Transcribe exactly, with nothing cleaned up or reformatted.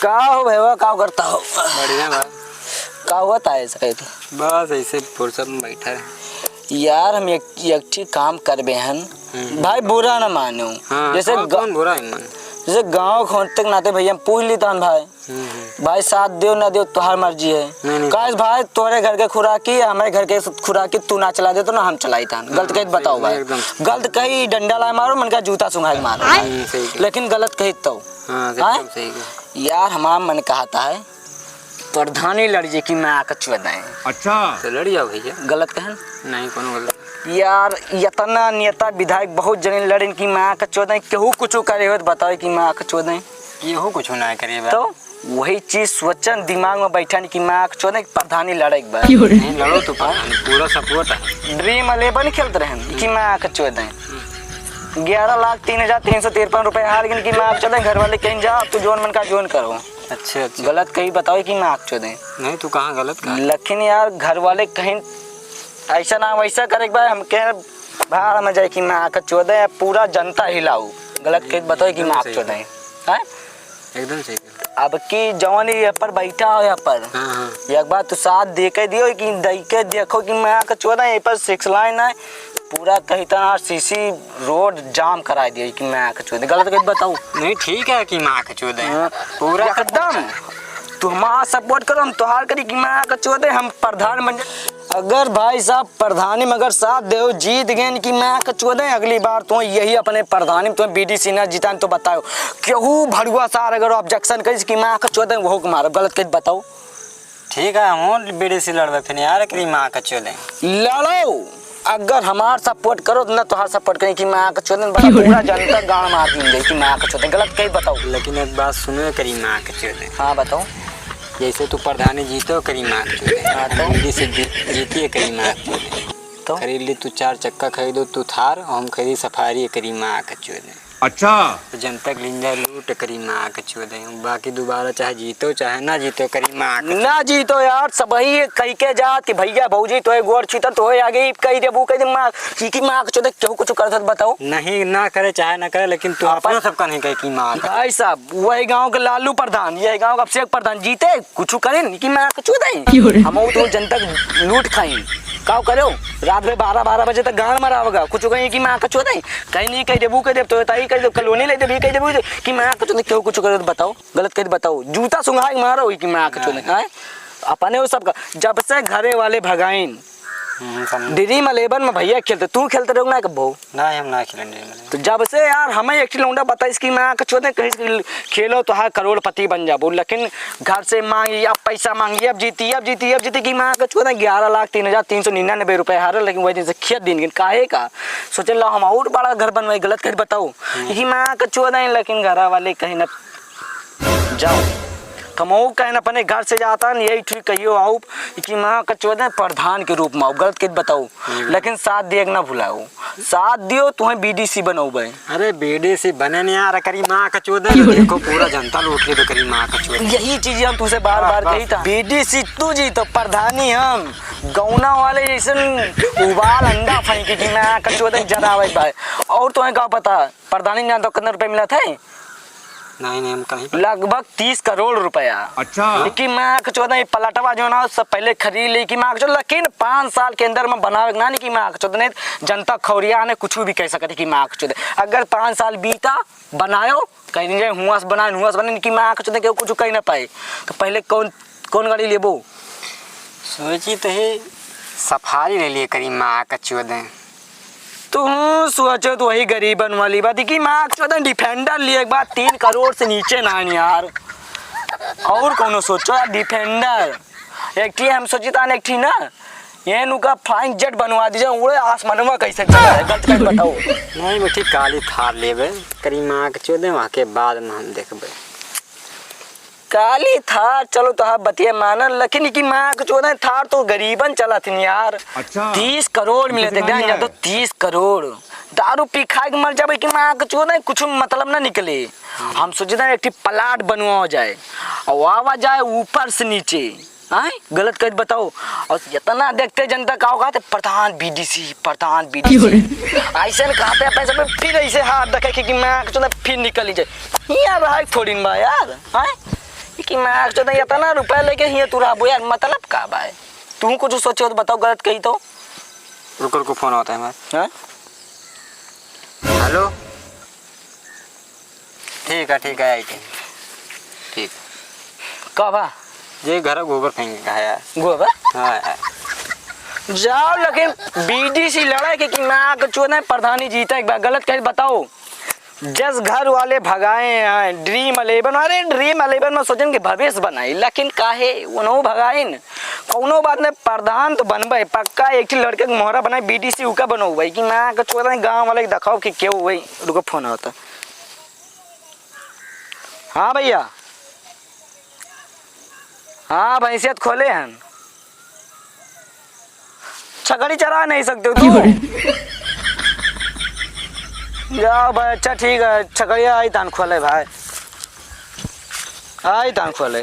का हो भैया, का करता हो? बढ़िया बा। का होता है ऐसा? बस ऐसे फुर्सत में बैठा है। यार, हम एक, एक ठीक काम करबे हन। हम्म। भाई, बुरा ना मानो। हाँ, जैसे हाँ, गा-, कौन बुरा है मन? जैसे गाँव के होते के नाते भैया, हम पूछ लेता हन भाई। हम्म, हम्म। भाई, साथ दियो ना दियो, तोहार मर्जी है। नहीं, नहीं। काश भाई, तोहरे घर के खुराकी, हमारे घर के खुराकी तू ना चला दे तो ना हम चलाई था। गलत हाँ, कही तो बताओ सही, भाई। एकदम। गलत कही, डंडा लाए मारो, मन का जूता सुंघाए मारो। हम्म, सही कही। लेकिन गलत कही तो। हाँ, हाँ? एकदम सही कही। यार, हमारा मन कहता है, प्रधानी लड़ जे कि मैं आके चुआ दें। अच्छा। तो लड़ जाओ भैया। गलत कहन? नहीं, कोनो गलत। यार, इतना नेता विधायक बहुत जने लड़न कि मैं आके चुआ दें, केहू कुछ करे हो तो बताओ कि मैं आके चुआ दें। केहू कुछ ना करे बा। तो वही चीज सोचन दिमाग में बैठन कि मैं आके चुआ दें, प्रधानी लड़े के बा। नहीं, लड़ो तो प्रधानी, पूरा support है। Dream eleven खेलत रहन कि मैं आके चुआ दें। ग्यारह लाख तीन हजार तीन सौ तिरपन रुपए हार गइन कि मैं आके चुआ दें, घर वाले कहीं जा, अब तू जोन मन का जोन करो। अच्छा, अच्छा। गलत कही बताओ कि मैं आँख चोदे। नहीं, तू कहाँ गलत कहा? लेकिन यार, घर वाले कहीं ऐसा ना वैसा करे के बाद हम कहे भाड़ में जाए कि मैं आँख चोदे, पूरा जनता हिलाऊ। गलत कही बताओ कि मैं एकदम आँख सही चोदे। कहा। हैं? एकदम सही कहा। अब की जवानी ये पर बैठा हो यहाँ पर। हाँ, हाँ। एक बार तू साथ दे के दियो कि दे के देखो कि मैं आँख चोदे, ये पर six line है। पूरा कही तना आरसीसी रोड जाम कराई दिया कि मैं आँख चोदे। गलत कही बताऊ। नहीं, ठीक है कि मैं आँख चोदे। हाँ। पूरा एकदम। तू हमारा support करो, हम तोहार करी कि मैं आँख चोदे, हम प्रधान बन जाए। अगर भाई साहब प्रधानी में अगर साथ देओ, जीत गए कि मैं आँख चोदे, अगली बार तो यही अपने प्रधानी में तो बीडीसी ना जीता तो बताओ। केहू भड़ुआ सार अगर objection करिस कि मैं आँख चोदे, वो को मारो। गलत कही बताओ। ठीक है, हम बीडीसी लड़बे फिर यार, करी माँ के चोदे। लड़ो, अगर हमार support करो तो ना तोहार support करी कि माँ के चोदे, बड़ा पूरा जनता गांड मार दी जाए कि माँ के चोदे। गलत कही बताओ। लेकिन एक बात सुनो, करी माँ के चोदे। हाँ, बताओ। जैसे तू प्रधानी जीतो, करी माँ के चोदे। हाँ, तो? बीडीसी जी-, जीतिए, करी माँ के चोदे। तो? खरीद ली तू चार चक्का, खरीदो तू थार, और हम खरीदी सफारी, करी माँ के चोदे। अच्छा। तो जनता के लिंजा लूट करी माँ के चोदे। बाकी दोबारा चाहे जीतो चाहे ना जीतो, करी माँ के ना जीतो यार, सबही कही के जात कि भैया भौजी तोहे गोड़ छूतन, तोहे आगे ई कही दे, वो कही दे, माँ की, की माँ के चोदे, केहू कुछ कर सकत बताओ। नहीं, ना करे चाहे ना करे, लेकिन तू अपन अपना सबका नहीं कहे कि माँ के। भाई साहब, वही गाँव के लालू प्रधान, यही गाँव के अभिषेक प्रधान जीते, कुछ करें कि माँ के चोदे। क्यों रे? हम तो जनता के लूट खाई। का करो? रात में बारह, बारह बजे तक गांड मरावगा। कुछ कहीं कि माँ का चोदे। कहीं नहीं कह देबू, कह देब, तो ताई कह देब, कॉलोनी ले देबी, कह देबू कि माँ का चोदे, क्यों कुछ करे तो बताओ, गलत कह दे बताओ। जूता सुंघाई मारो कि माँ का चोदे, हाँ। हैं? अपने वो सबका, जब से घरे वाले भगाइन, हम्म, समझ। Dream Eleven में भैया खेलते, तू खेलते रहो ना कबो? नहीं, हम ना खेलें Dream Eleven। तो जब से यार हमें एक लौंडा बताइस कि माँ का चोदे, कहीं खेलो तो हाँ करोड़पति बन जाबो, लेकिन घर से मांगी, अब पैसा मांगी, अब जीती, अब जीती, अब जीती कि माँ का चोदे ग्यारह लाख तीन हजार तीन सौ निन्यानबे रुपए हारल, लेकिन वही दिन से खेत दिन गिन काहे का सोचे ला हम और बड़ा घर बनवाई, गलत कर बताओ कि माँ का चोदे, लेकिन घर वाले कहीं ना जाओ। तो हम कहें अपने घर से जाता न, यही ठीक कहियो आओ कि माँ का चोदे प्रधान के रूप में आओ, गलत कर बताओ, लेकिन साथ दिए के ना भुलाओ। साथ दियो, तुम्हें बीडीसी बनौबे। अरे बीडीसी बने नहीं यार, करी माँ का चोदे, तो देखो पूरा जनता लूट ले, तो करी माँ का चोदे। यही चीज हम तुझसे बार बार कही था, बीडीसी तू जी तो प्रधानी हम, गौना वाले जैसे उबाल अंडा फेंकी कि माँ का चोदे जरावे भाई। और तुम्हें का पता, प्रधानी में जानता कितना रुपए मिला था? नहीं, नहीं, हम कहीं लगभग तीस करोड़ रुपया। अच्छा। लेकिन माँ का चोदे, ये पलटवा जो ना, सब पहले खरीद ले कि माँ का चोदे, लेकिन पाँच साल के अंदर में बनावे के ना, नहीं कि माँ का चोदे, नहीं जनता खौरिया ने कुछ भी कह सकते कि माँ का चोदे। अगर पाँच साल बीता, बनायो, कहीं दिन जाए, हुआ से बनाए, हुआ से बनाए, नहीं कि माँ का चोदे, केहू कुछ कह ना पाए। तो पहले कौन, कौन गाड़ी लेबो? सोची तो है, सफारी ले लिए करी माँ का चोदे। तू सोचो तो वही गरीबन वाली बात कि माँ चोदन डिफेंडर लिए एक बार तीन करोड़ से नीचे ना है यार। और कोनो सोचो यार, डिफेंडर। एक ठी हम सोची तान, एक ठी ना, ये नुका फ्लाइंग जेट बनवा दीजिए, उड़े आसमानवा कैसे चला है, गलत कर बताओ। नहीं बेटी, काली थार लेबे, करी माँ के चोदे, वहाँ के बाद में हम देखबे। काली थार, चलो तो हाँ बतिया मानन, लेकिन की माँ के चोदे थार तो गरीबन चलत हन यार। अच्छा। तीस करोड़ मिले थे, कितना जान जा मिला तो है? तीस करोड़। दारू पी खाए के मर जाबे कि माँ के चोदे कुछ मतलब ना निकले। हम सोचे था एक ठे प्लाट बनवा जाए और आवा जाए ऊपर से नीचे। आए, गलत कर बताओ। और इतना देखते जनता का होगा तो प्रधान बीडीसी, प्रधान बीडीसी। ऐसे न कहते हैं पैसे पे फिर ऐसे हाथ देखे कि, कि माँ के चोदे फिर निकल ही जाए। यहाँ रहा थोड़ी न बा यार। आए? कि मार चोद, इतना रुपया लेके हियाँ तू रहबो यार, मतलब का बा? तू कुछ सोचो तो बताओ, गलत कही तो। रुको, रुको, फोन आवत है हमार। हाँ? हेलो। ठीक है, ठीक है, आई थे। ठीक। का बा? जे घर गोबर फेंक के खाया। गोबर? हाँ यार। जाओ, लेकिन बीडीसी लड़ा के कि मार चोद, प्रधानी जीता एक बार, गलत कही बताओ। जस घर वाले भगाए हैं, ड्रीम इलेवन, अरे ड्रीम इलेवन में सोचन कि भविष्य बनाई, लेकिन काहे उन्हों भगाइन? कौनो बात नहीं, प्रधान तो बनबे पक्का। एक ठे लड़के के मोहरा बनाए, बीडीसी उका बनौबे कि मार चोद गाँव वाले के दिखाओ कि केहू वही। रुको, फोन आवता। हाँ भैया, हाँ, भैंसिया तो खोले हन। छकड़ी चरा नहीं सकते हो तू? जाओ भाई, अच्छा ठीक है, छकड़िया आई तान खोले भाई, आई तान खोले।